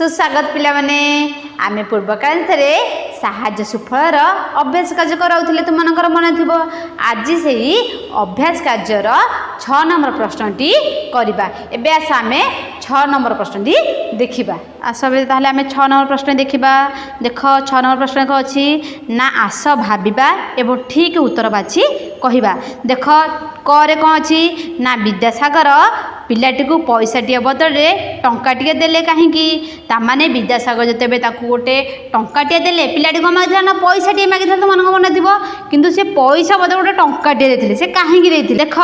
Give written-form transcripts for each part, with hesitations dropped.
ସୁସ୍ୱାଗତ ପିଲାମାନେ। ଆମେ ପୂର୍ବ କ୍ଲାସରେ ସାହାଯ୍ୟ ସୁଫଳର ଅଭ୍ୟାସ କାର୍ଯ୍ୟ କରାଉଥିଲେ, ତୁମମାନଙ୍କର ମନେ ଥିବ। ଆଜି ସେଇ ଅଭ୍ୟାସ କାର୍ଯ୍ୟର 6 ନମ୍ବର ପ୍ରଶ୍ନଟି କରିବା। ଏବେ ଆସ, ଆମେ 6 ନମ୍ବର ପ୍ରଶ୍ନଟି ଦେଖିବା। ଆସ, ଏବେ ତାହେଲେ ଆମେ 6 ନମ୍ବର ପ୍ରଶ୍ନ ଦେଖିବା। ଦେଖ, 6 ନମ୍ବର ପ୍ରଶ୍ନ କ'ଣ ଅଛି ନା, ଆସ ଭାବିବା ଏବଂ ଠିକ୍ ଉତ୍ତର ବାଛି କହିବା। ଦେଖ, କରେ କ'ଣ ଅଛି ନା, ବିଦ୍ୟାସାଗର ପିଲାଟିକୁ ପଇସାଟିଏ ବଦଳରେ ଟଙ୍କାଟିଏ ଦେଲେ କାହିଁକି? ତାମାନେ ବିଦ୍ୟାସାଗର ଯେତେବେଳେ ତାକୁ ଗୋଟେ ଟଙ୍କାଟିଏ ଦେଲେ, ପିଲାଟି କ'ଣ ମାଗିଥିଲା ନା, ପଇସାଟିଏ ମାଗିଥିଲା, ତୁମମାନଙ୍କ ମନେ ଥିବ। କିନ୍ତୁ ସେ ପଇସା ବଦଳରେ ଗୋଟେ ଟଙ୍କାଟିଏ ଦେଇଥିଲେ। ସେ କାହିଁକି ଦେଇଥିଲେ? ଦେଖ,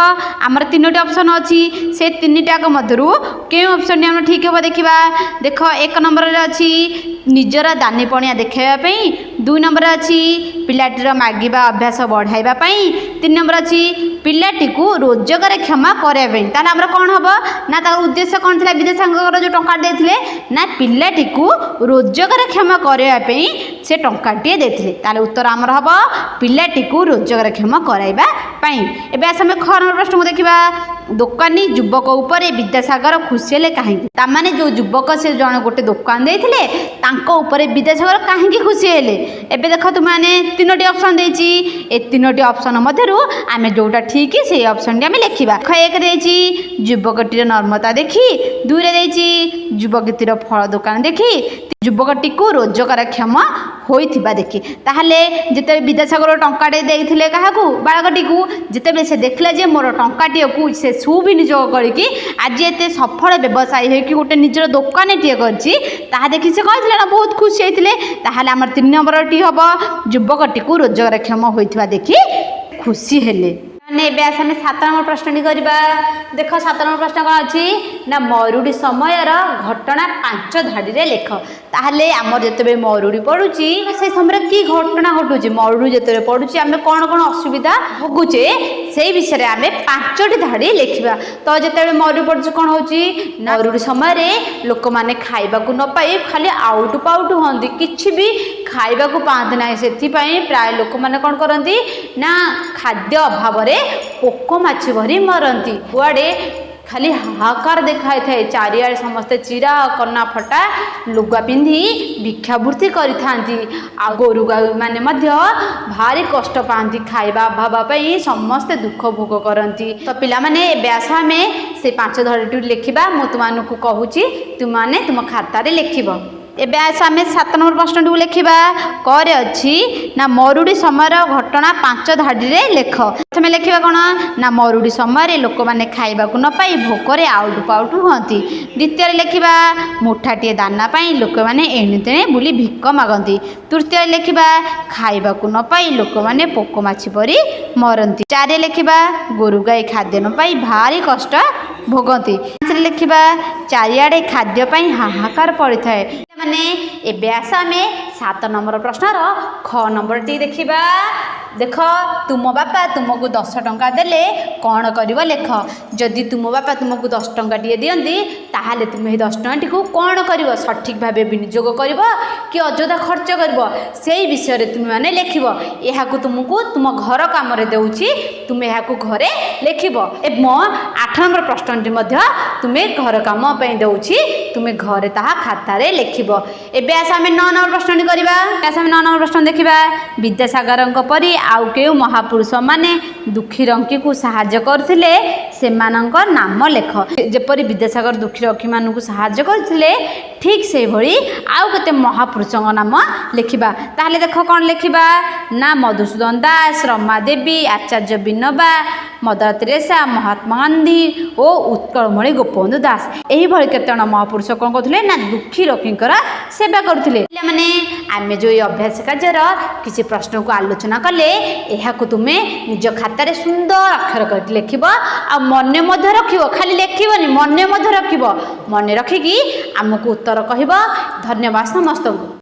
ଆମର ତିନୋଟି ଅପସନ୍ ଅଛି। ସେ ତିନିଟାକ ମଧ୍ୟରୁ କେଉଁ ଅପସନ୍ଟି ଆମର ଠିକ୍ ହେବ, ଦେଖିବା। ଦେଖ, 1 ନମ୍ବରରେ ଅଛି ନିଜର ଦାନୀପଣିଆ ଦେଖାଇବା ପାଇଁ, 2 ନମ୍ବରରେ ଅଛି ପିଲାଟିର ମାଗିବା ଅଭ୍ୟାସ ବଢ଼ାଇବା ପାଇଁ, 3 ନମ୍ବର ଅଛି ପିଲାଟିକୁ ରୋଜଗାରକ୍ଷମ କରିବା ପାଇଁ। ତାହେଲେ ଆମର କ'ଣ ହେବ ନା, ତାର ଉଦ୍ଦେଶ୍ୟ କ'ଣ ଥିଲା ବିଦ୍ୟାସାଗର ଯେଉଁ ଟଙ୍କା ଦେଇଥିଲେ ନା, ପିଲାଟିକୁ ରୋଜଗାରକ୍ଷମ କରିବା ପାଇଁ ସେ ଟଙ୍କାଟିଏ ଦେଇଥିଲେ। ତାହେଲେ ଉତ୍ତର ଆମର ହେବ ପିଲାଟିକୁ ରୋଜଗାରକ୍ଷମ କରାଇବା ପାଇଁ। ଏବେ ଆସ, ଆମେ ଖ ନମ୍ବର ପ୍ରଶ୍ନକୁ ଦେଖିବା। ଦୋକାନୀ ଯୁବକ ଉପରେ ବିଦ୍ୟାସାଗର ଖୁସି ହେଲେ କାହିଁକି? ତାମାନେ ଯେଉଁ ଯୁବକ, ସେ ଜଣେ ଗୋଟେ ଦୋକାନ ଦେଇଥିଲେ, ତାଙ୍କ ଉପରେ ବିଦ୍ୟାସାଗର କାହିଁକି ଖୁସି ହେଲେ? ଏବେ ଦେଖ, ତୁମମାନେ ତିନୋଟି ଅପସନ୍ ଦେଇଛି। ଏ ତିନୋଟି ଅପସନ୍ ମଧ୍ୟରୁ ଆମେ ଯେଉଁଟା ଠିକ୍, ସେଇ ଅପସନ୍ଟି ଆମେ ଲେଖିବା। ଦେଖ, 1 ଦେଇଛି ଯୁବକଟିର ନମ୍ରତା ଦେଖି, 2ରେ ଦେଇଛି ଯୁବକଟିର ଫଳ ଦୋକାନ ଦେଖି, ଯୁବକଟିକୁ ରୋଜଗାରକ୍ଷମ ହୋଇଥିବା ଦେଖି। ତାହେଲେ ଯେତେବେଳେ ବିଦ୍ୟାସାଗର ଟଙ୍କାଟେ ଦେଇଥିଲେ କାହାକୁ? ବାଳକଟିକୁ। ଯେତେବେଳେ ସେ ଦେଖିଲା ଯେ ମୋର ଟଙ୍କାଟିଏକୁ ସେ ସୁବିନିଯୋଗ କରିକି ଆଜି ଏତେ ସଫଳ ବ୍ୟବସାୟୀ ହେଇକି ଗୋଟେ ନିଜର ଦୋକାନଟିଏ କରିଛି, ତାହା ଦେଖି ସେ କହିଥିଲେ ନା, ବହୁତ ଖୁସି ହେଇଥିଲେ। ତାହେଲେ ଆମର 3 ନମ୍ବରଟି ହେବ ଯୁବକଟିକୁ ରୋଜଗାରକ୍ଷମ ହୋଇଥିବା ଦେଖି ଖୁସି ହେଲେ। ମାନେ ଏବେ ଆସ, ଆମେ 7 ନମ୍ବର ପ୍ରଶ୍ନଟି କରିବା। ଦେଖ, 7 ନମ୍ବର ପ୍ରଶ୍ନ କ'ଣ ଅଛି ନା, ମରୁଡ଼ି ସମୟର ଘଟଣା ପାଞ୍ଚ ଧାଡ଼ିରେ ଲେଖ। ତାହେଲେ ଆମର ଯେତେବେଳେ ମରୁଡ଼ି ପଡ଼ୁଛି, ସେଇ ସମୟରେ କି ଘଟଣା ଘଟୁଛି, ମରୁଡ଼ି ଯେତେବେଳେ ପଡ଼ୁଛି ଆମେ କ'ଣ କ'ଣ ଅସୁବିଧା ଭୋଗୁଛେ, ସେଇ ବିଷୟରେ ଆମେ ପାଞ୍ଚଟି ଧାଡ଼ି ଲେଖିବା। ତ ଯେତେବେଳେ ମରୁଡ଼ି ପଡ଼ୁଛି, କ'ଣ ହେଉଛି? ମରୁଡ଼ି ସମୟରେ ଲୋକମାନେ ଖାଇବାକୁ ନ ପାଇ ଖାଲି ଆଉଟୁ ପାଉଟୁ ହୁଅନ୍ତି, କିଛି ବି ଖାଇବାକୁ ପାଆନ୍ତି ନାହିଁ। ସେଥିପାଇଁ ପ୍ରାୟ ଲୋକମାନେ କ'ଣ କରନ୍ତି ନା, ଖାଦ୍ୟ ଅଭାବରେ ପୋକ ମାଛି ଭଳି ମରନ୍ତି। କୁଆଡ଼େ ଖାଲି ହାହାକାର ଦେଖାଇଥାଏ। ଚାରିଆଡ଼େ ସମସ୍ତେ ଚିରା କନା ଫଟା ଲୁଗା ପିନ୍ଧି ଭିକ୍ଷାବୃତ୍ତି କରିଥାନ୍ତି। ଆଉ ଗୋରୁ ଗାଈମାନେ ମଧ୍ୟ ଭାରି କଷ୍ଟ ପାଆନ୍ତି। ଖାଇବା ଅଭାବ ପାଇଁ ସମସ୍ତେ ଦୁଃଖ ଭୋଗ କରନ୍ତି। ତ ପିଲାମାନେ, ଏବେ ଆସ, ଆମେ ସେ ପାଞ୍ଚ ଧାଡ଼ିଟି ଲେଖିବା। ମୁଁ ତୁମମାନଙ୍କୁ କହୁଛି, ତୁମମାନେ ତୁମ ଖାତାରେ ଲେଖିବ। ଏବେ ଆସ, ଆମେ 7 ନମ୍ବର ପ୍ରଶ୍ନଟିକୁ ଲେଖିବା। କରେ ଅଛି ନା, ମରୁଡ଼ି ସମୟର ଘଟଣା ପାଞ୍ଚ ଧାଡ଼ିରେ ଲେଖ। ପ୍ରଥମେ ଲେଖିବା କ'ଣ ନା, ମରୁଡ଼ି ସମୟରେ ଲୋକମାନେ ଖାଇବାକୁ ନ ପାଇ ଭୋକରେ ଆଉଟୁ ପାଉଟୁ ହୁଅନ୍ତି। ଦ୍ୱିତୀୟରେ ଲେଖିବା, ମୁଠାଟିଏ ଦାନା ପାଇଁ ଲୋକମାନେ ଏଣେ ତେଣେ ବୁଲି ଭିକ ମାଗନ୍ତି। ତୃତୀୟରେ ଲେଖିବା, ଖାଇବାକୁ ନ ପାଇ ଲୋକମାନେ ପୋକ ମାଛି ପରି ମରନ୍ତି। 4ରେ ଲେଖିବା, ଗୋରୁ ଗାଈ ଖାଦ୍ୟ ନ ପାଇ ଭାରି କଷ୍ଟ ଭୋଗନ୍ତି। 5ରେ ଲେଖିବା, ଚାରିଆଡ଼େ ଖାଦ୍ୟ ପାଇଁ ହାହାକାର ପଡ଼ିଥାଏ। ମାନେ ଏବେ ଆସ, ଆମେ 7 ନମ୍ବର ପ୍ରଶ୍ନର ଖ ନମ୍ବରଟି ଦେଖିବା। ଦେଖ, ତୁମ ବାପା ତୁମକୁ 10 ଟଙ୍କା ଦେଲେ କ'ଣ କରିବ ଲେଖ। ଯଦି ତୁମ ବାପା ତୁମକୁ 10 ଟଙ୍କାଟିଏ ଦିଅନ୍ତି, ତାହେଲେ ତୁମେ ଏହି 10 ଟଙ୍କାଟିକୁ କ'ଣ କରିବ? ସଠିକ୍ ଭାବେ ବିନିଯୋଗ କରିବ କି ଅଯଥା ଖର୍ଚ୍ଚ କରିବ, ସେଇ ବିଷୟରେ ତୁମେମାନେ ଲେଖିବ। ଏହାକୁ ତୁମକୁ ତୁମ ଘର କାମରେ ଦେଉଛି, ତୁମେ ଏହାକୁ ଘରେ ଲେଖିବ। ଏବଂ 8 ନମ୍ବର ପ୍ରଶ୍ନଟି ମଧ୍ୟ ତୁମେ ଘର କାମ ପାଇଁ ଦେଉଛି, ତୁମେ ଘରେ ତାହା ଖାତାରେ ଲେଖିବ। ଏବେ ଆସ, ଆମେ 9 ନମ୍ବର ପ୍ରଶ୍ନଟି କରିବା। ଆସ, ଆମେ 9 ନମ୍ବର ପ୍ରଶ୍ନ ଦେଖିବା। ବିଦ୍ୟାସାଗରଙ୍କ ପରି ଆଉ କେଉଁ ମହାପୁରୁଷମାନେ ଦୁଃଖୀ ରଙ୍କୀକୁ ସାହାଯ୍ୟ କରୁଥିଲେ, ସେମାନଙ୍କ ନାମ ଲେଖ। ଯେପରି ବିଦ୍ୟାସାଗର ଦୁଃଖୀ ରଙ୍କୀମାନଙ୍କୁ ସାହାଯ୍ୟ କରୁଥିଲେ, ଠିକ୍ ସେହିଭଳି ଆଉ କେତେ ମହାପୁରୁଷଙ୍କ ନାମ ଲେଖିବା। ତାହେଲେ ଦେଖ, କ'ଣ ଲେଖିବା ନା, ମଧୁସୂଦନ ଦାସ, ରମାଦେବୀ, ଆଚାର୍ଯ୍ୟ ବିନୋବା, ମଦର ତେରେସା, ମହାତ୍ମା ଗାନ୍ଧୀ ଓ ଉତ୍କଳମଣି ଗୋପବନ୍ଧୁ ଦାସ। ଏହିଭଳି କେତେଜଣ ମହାପୁରୁଷ କ'ଣ କରୁଥିଲେ ନା, ଦୁଃଖୀ ରଙ୍କୀଙ୍କର ସେବା କରୁଥିଲେ। ପିଲାମାନେ, ଆମେ ଯେଉଁ ଏଇ ଅଭ୍ୟାସ କାର୍ଯ୍ୟର କିଛି ପ୍ରଶ୍ନକୁ ଆଲୋଚନା କଲେ, ଏହାକୁ ତୁମେ ନିଜ ଖାତାରେ ସୁନ୍ଦର ଅକ୍ଷର କରିକି ଲେଖିବ ଆଉ ମନେ ମଧ୍ୟ ରଖିବ। ଖାଲି ଲେଖିବନି, ମନେ ମଧ୍ୟ ରଖିବ। ମନେ ରଖିକି ଆମକୁ ଉତ୍ତର କହିବ। ଧନ୍ୟବାଦ ସମସ୍ତଙ୍କୁ।